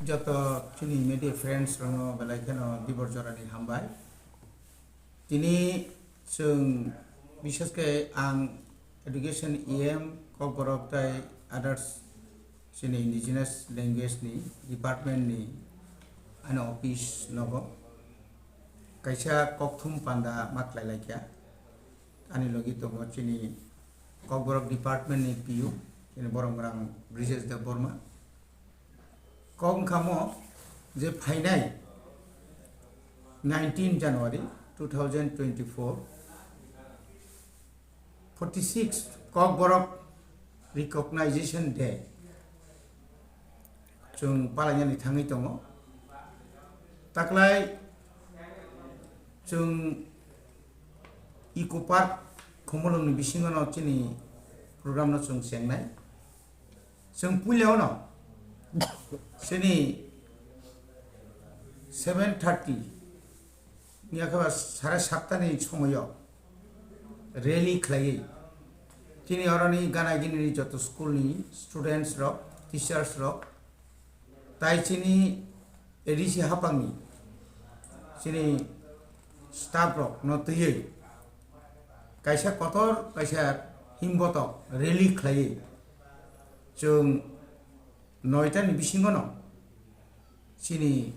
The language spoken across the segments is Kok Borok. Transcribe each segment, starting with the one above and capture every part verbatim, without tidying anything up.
Joto chini media friends rokno belai kheno dibor jorani hambai. Tini chwng, bishesh khe ang education E M, Kokborok tai others chini indigenous language ni department ni ani office nogo kaisa kokthum panda ma khlai lai kha. Ani logi tongo chini Kokborok department ni P U, chini borok rang Brijesh Debbarma. Kok wngkha mo je phainai nineteen January two thousand twenty-four, forty-six Kokborok Recognition Day chwng palainani thangwi tongo. Taklai chwng Eco Park Khumulwngni bisingono chini program no chwng chengnai. Chwng puilao no chini seven thirty ni akhe ba sare satta ni somoyo rally khlaiwi chini oroni gana gini joto school ni students rok, teachers rok, tai chini A D C hapangni chini staff rok no twiwi kaisa kotor kaisa himbotok rally khlaiwi chwng noita ni bisingo no chini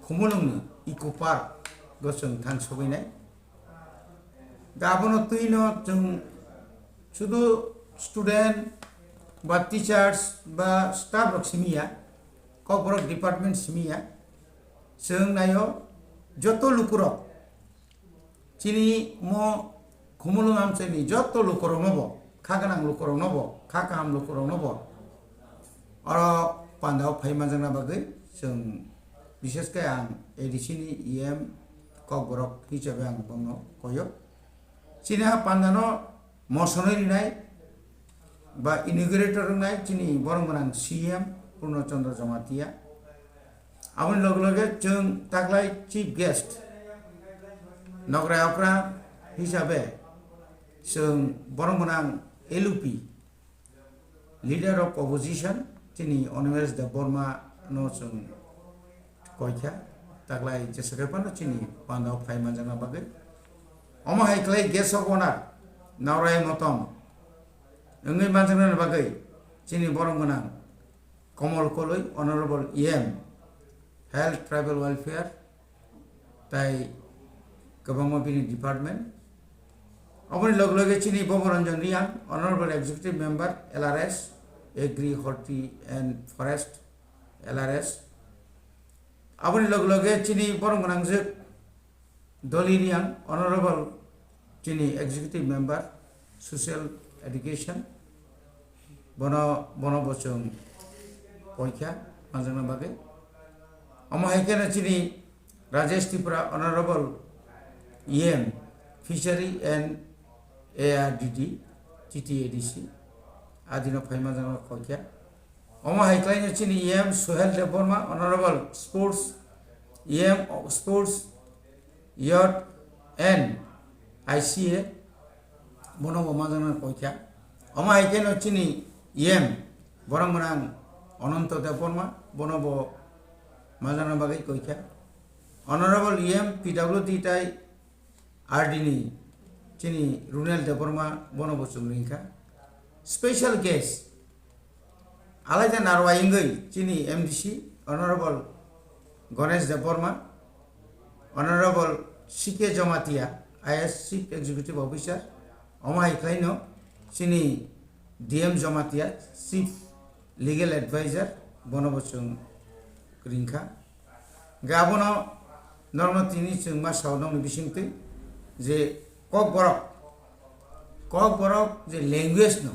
Khumulwngni Eco Park o chwng thang sogwi nai. Da abono twi no chwng sudu student ba teachers ba staff rok simi ya, Kokborok department simi ya, chwng naio joto lukurok chini mo Khumulwng amchaini joto lukurokno bo, kha gwnang lukurokno bo, kha kaham lukurokno bo oro pandao phai manjakna bagwi chwng, bishesh khe ang A D C ni E M Kokborok hisabe ang bono koyo. Chini a pandano mosonwi rinai ba inaugurator wngnai chini borok gwnang C M Purno Chandra Jamatia. Aboni loge loge chwng taklai chief guest nokrai okra hisabe chwng borok gwnang L U P leader of opposition chini Animesh Debbarma no chwng koikha, taklai jesakhe phano chini pandao phai manjakna bagwi. Omo hai khlai guest of honor Naurai Motom wngwi manjaknani bagwi chini borok gwnang Komol Koloi, Honorable E M, Health Tribal Welfare, tai kwbangma bini department. Aboni loge loge chini Boboranjan Reang, Honorable Executive Member, L R S, Agri, Horti and Forest, L R S. Aboni loge loge chini borok gwnangjak Doli Reang, Honorable chini Executive Member, Social Education, bono, bono bo chwng koikha manjakna bagwi. Omo hai kheno chini Rajesh Tripura, Honorable E M, Fishery and A R D D, T T A D C, adino phai manjakna koikha. Omo hai khlaino chini E M Suhel Debbarma, Honorable Sports, E M Sports, Youth and I C A, bono bo manjakna koikha. Omo hai kheno chini E M borok gwnang Ananto Debbarma, bono bo manjakna bagwi koikha. Honorable E M P W D tai R D ni chini Runel Debbarma, bono bo chwng ringkha. Special guest alaida narwai wngwi chini M D C Honorable Ganesh Debbarma, Honorable C K Jamatia, I A S Chief Executive Officer, omo hai khlaino chini D M Jamatia, Chief Legal Advisor, bono bo chwng ringkha. Hingke abono norokno tini chwng ma sao nokni bisingtwi je Kokborok, Kokborok je language no,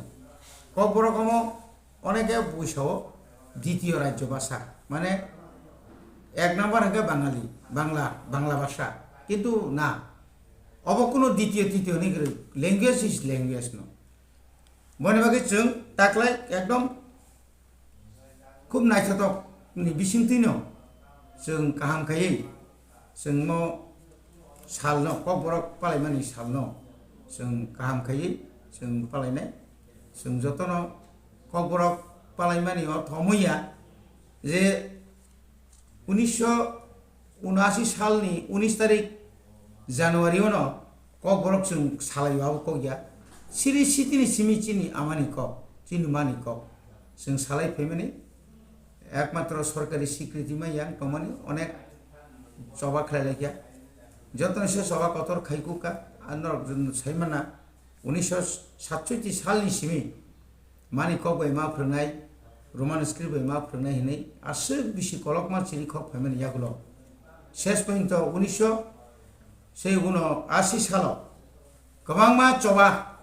Kokborok omo oneke buisao ditiyo rajyo bhasha, mane ek number hingke Bangali, Bangla, Bangla bhasha, kintu na, obo kuno ditiyo titiyo ni kwrwi, language is language no. Boni bagwi chwng taklai ekdom khub naithotok ni bisingtwi no chwng kaham khaiwi chwng mo salno, Kokborok palaimani salno chwng kaham khaiwi chwng palainai. Chwng jotono Kokborok palaimani o thomwi ya, Je unisho unashi salni unis tarik January-o no Kokborok chwng salaio, abo kok ya. Siri sitini simi chini amani kok, chini mani kok. Chwng salai phaimani ekmatro sorkari sikriti manya tongmani onek choba khlai laikya. Jotono se choba kotor khai kukha, a norok saimana unisho satsoiti salni simi mani kok bai ma phwrwngnai, Roman script bai ma phwrwngnai hinwi aswk bisi kolokma chiri khok phaimani yagulo. Ses pointo unisho sei uno asi salo kwbangma choba,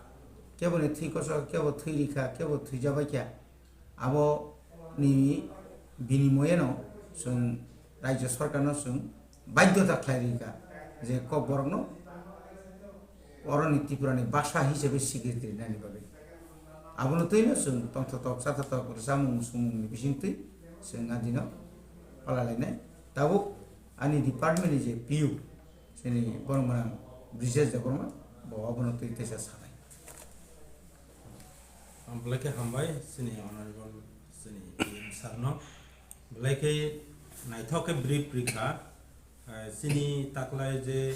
kebo ni thwi koso, kebo thwi rikha, kebo thwijabaikha. Abo ni binimoyeno chwng Rajya Sarkarno chwng baidhyota khlai rikha je Kokborokno oroni Tripurani basa hisabe sikriti rinani bagwi. Abono twino chwng tongthotok, chathotok, rwchapmung, swngmungni bisingtwi chwng adino palalainai. Tabuk ani department ni je P U, chini borok gwnang Brijesh Debbarma, bo abono twi teisa sanai. Belai khe hambai chini honorable chini E M sir no. Belai khe naithok khe brief rikha. Eh, chini taklai je,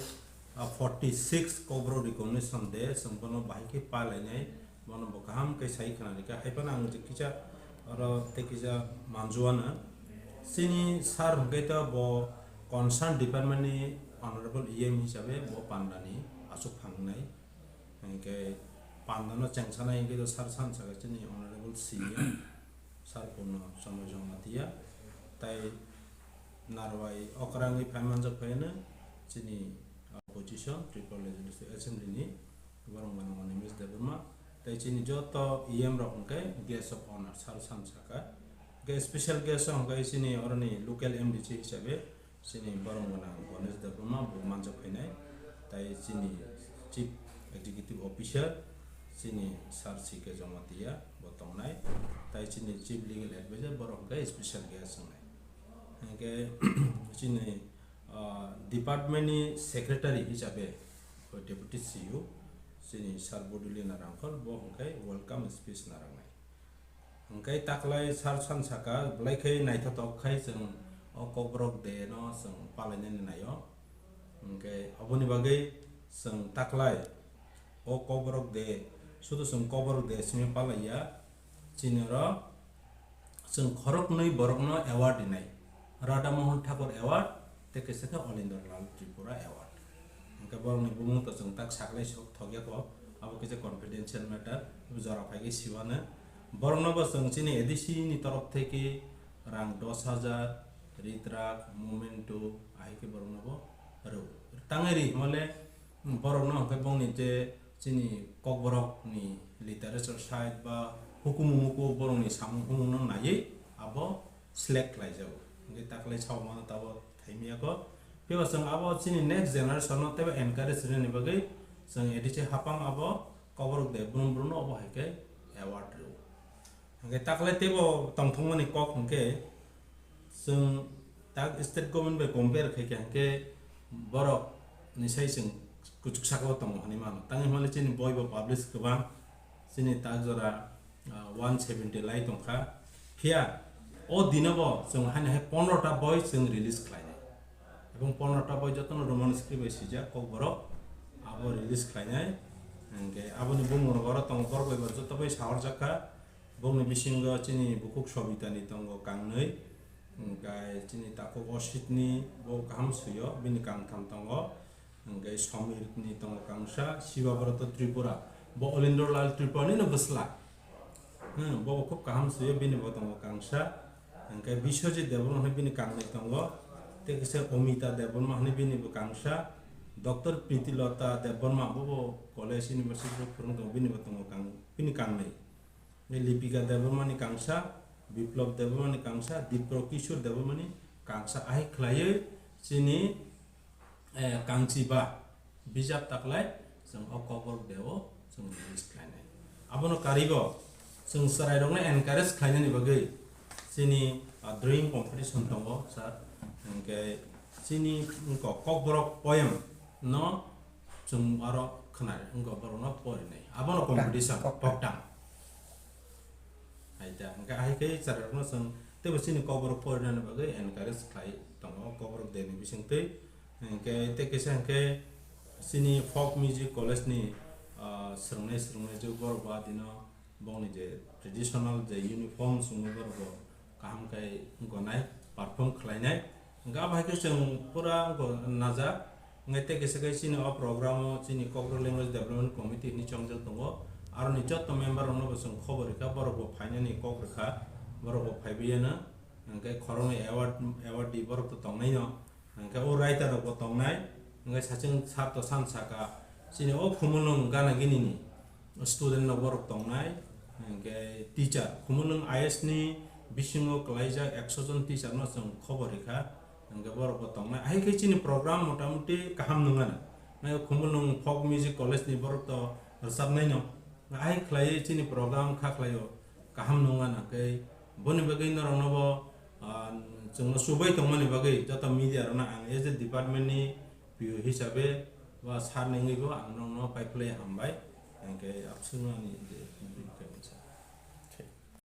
ah, forty six Kokborok recognition day, chwng bono bahai khe palainai, bono bo kaham khe sai khna rikha. Hai phano ang je kisa oro tei kisa manjuano. Chini sir hwnkhe to bo concern department ni honorable E M hisabe bo pandani aswk phangnai. Hwnkhe pandano chengsanai hwnkhe to sir sansa khe chini honorable C E M sir Purno Chandra Jamatia, tai narwai okrangwi phai manjak phaino chini opposition Tripura Legislative Assembly ni borok mano Animesh Debbarma, tai chini joto E M rok hwnkhe guest of honor sir sansa kha. Hwnkhe special guest hwnkhe chini oroni local M D C hisabe chini borok gwnang Ganesh Debbarma bo manjak phainai, tai chini Chief Executive Officer chini Sir C K Jamatia bo tongnai, tai chini Chief Legal Advisor borok hwnkhe special guest wngnai. Hwnkhe chini, ah, department ni secretary hisabe Deputy C E O chini Sir Boduli Narangkol bo hwnkhe welcome speech narwknai. Hwnkhe taklai sir sansaka belai khe naithotok khai chwng o Kokborok Day no chwng palainani naio. Hwnkhe aboni bagwi chwng taklai o Kokborok Day, sudu chwng Kokborok Day simi palaiya, chini oro chwng khoroknwi borokno award rinai, Radha Mohan Thakur Award tei kaisa khe Olindra Lal Tripura Award. Hwnkhe borokni bumung to chwng tak saklai sok thokya kho, abo kisa confidential matter, jora phai khe siwano. Borokno bo chwng chini A D C ni torof theke rang dos hajar, ritrak, memento, ahai khe borokno bo rw. Tangwi ri hwnmale borokno hwnkhe bongni je chini Kokborok ni literature side ba hukumu muku borokni samung humung no naiwi abo select khlai jago. Hwnkhe taklai sao mano tabo thaimiya kho. Phiya chwng abo chini next generation no teibo encourage rwnani bagwi chwng A D C hapang abo Kokborok Day brum brum no obo hai khe award rw. Hwnkhe taklai teibo tongthokmani kok hwnkhe chwng tak state government bai compare khai khe hwnkhe borok ni sai chwng kuchuk saka o tongo hinwi mano. Tangwi hwnmale chini boi bo publish kwbang, chini tak jora ah, one seventy lai tongkha. Phiya o dino bo chwng haino hai pondro ta boi chwng release khlainai. Ebong pondro ta boi jotono Roman script bai swijak Kokborok, abo release khlainai. Hwnkhe aboni bumung rok oro tongo, borok bai bo joto bai sahorjak kha. Bongni bisingo chini bukhuk Sobitani tongo kangnwi, hwnkhe chini takhuk Ositni bo kaham swio, bini kangtham tongo. Hwnkhe Somirni tongo kangsa, Shibabrata Tripura, bo Olindra Lal Tripura nino bwsla. Hmm, bo khub kaham swiyo, bini bo tongo kangsa. Hwnkhe Biswajit Debbarma hwnwi bini kangnwi tongo. Tei kisa Omita Debbarma hwnwi bini bo kangsa. Doctor Pritilota Debbarma, bo bo college university o phwrwng tongo, bini bo tongo kang-, bini kangnwi. Hwnkhe Lipika Debbarma ni kangsa, Biplab Debbarma ni kangsa, Dipro Kishore Debbarma ni kangsa. Ahai khlaiwi chini eh, kangchiba bijap taklai chwng o Kokborok Day o chwng release khlainai. Abono karigo chwng chwrairokno encourage khlainani bagwi chini, ah, drawing competition tongo, sir. Hwnkhe chini wngkok Kokborok poem no chwng aro khwnari, wngkok borokno porinai. Abono Koktang, competition, koktang. Koktang. Hai ta, hwnkhe ahai khe chwrairokno chwng teibo chini Kokborok porinani bagwi encourage khlai tongo Kokborok Day ni bisingtwi. Hinkhe tei kisa hinkhe chini Folk Music College ni, ah, swrwngnai swrwngnai je borok bo adino bongni je traditional je uniform chumui borok bo kaham khe gonai, perform khlainai. Hinkhe abo hai khe chwng pura wngkha najak. Hinkhe tei kisa khe chini o program o chini Kokborok Language Development Committee hinwi chongjak tongo. Aroni joto member rokno bo chwng khobor rikha, borok bo phainani kok rikha, borok bo phaibai yano. Hinkhe khoroknwi award, award di borok to tongnaino. Hinkhe o writer rok bo tongnai. Hinkhe sachwng sar to san saka chini o Khumulwng gana gini ni student rok borok tongnai, hinkhe teacher, Khumulwng I S ni bisingo kwlaijak ekso jon teacher no chwng khobor rikha, hinkhe borok bo tongnai. Ahai khe chini program motamuti kaham nung ano. Nai Khumulwng Folk Music College ni borok to rwchapnai no. Ahai khlaiwi chini program kha khlaio kaham nung ano, hinkhe boni bagwi norok no bo, ah, chwngno chubai tongmani bagwi joto media rok no ang as a department ni P O hisabe ba sir ni wngwi bo ang nokno paiphlai hambai, hinkhe abswkno ani je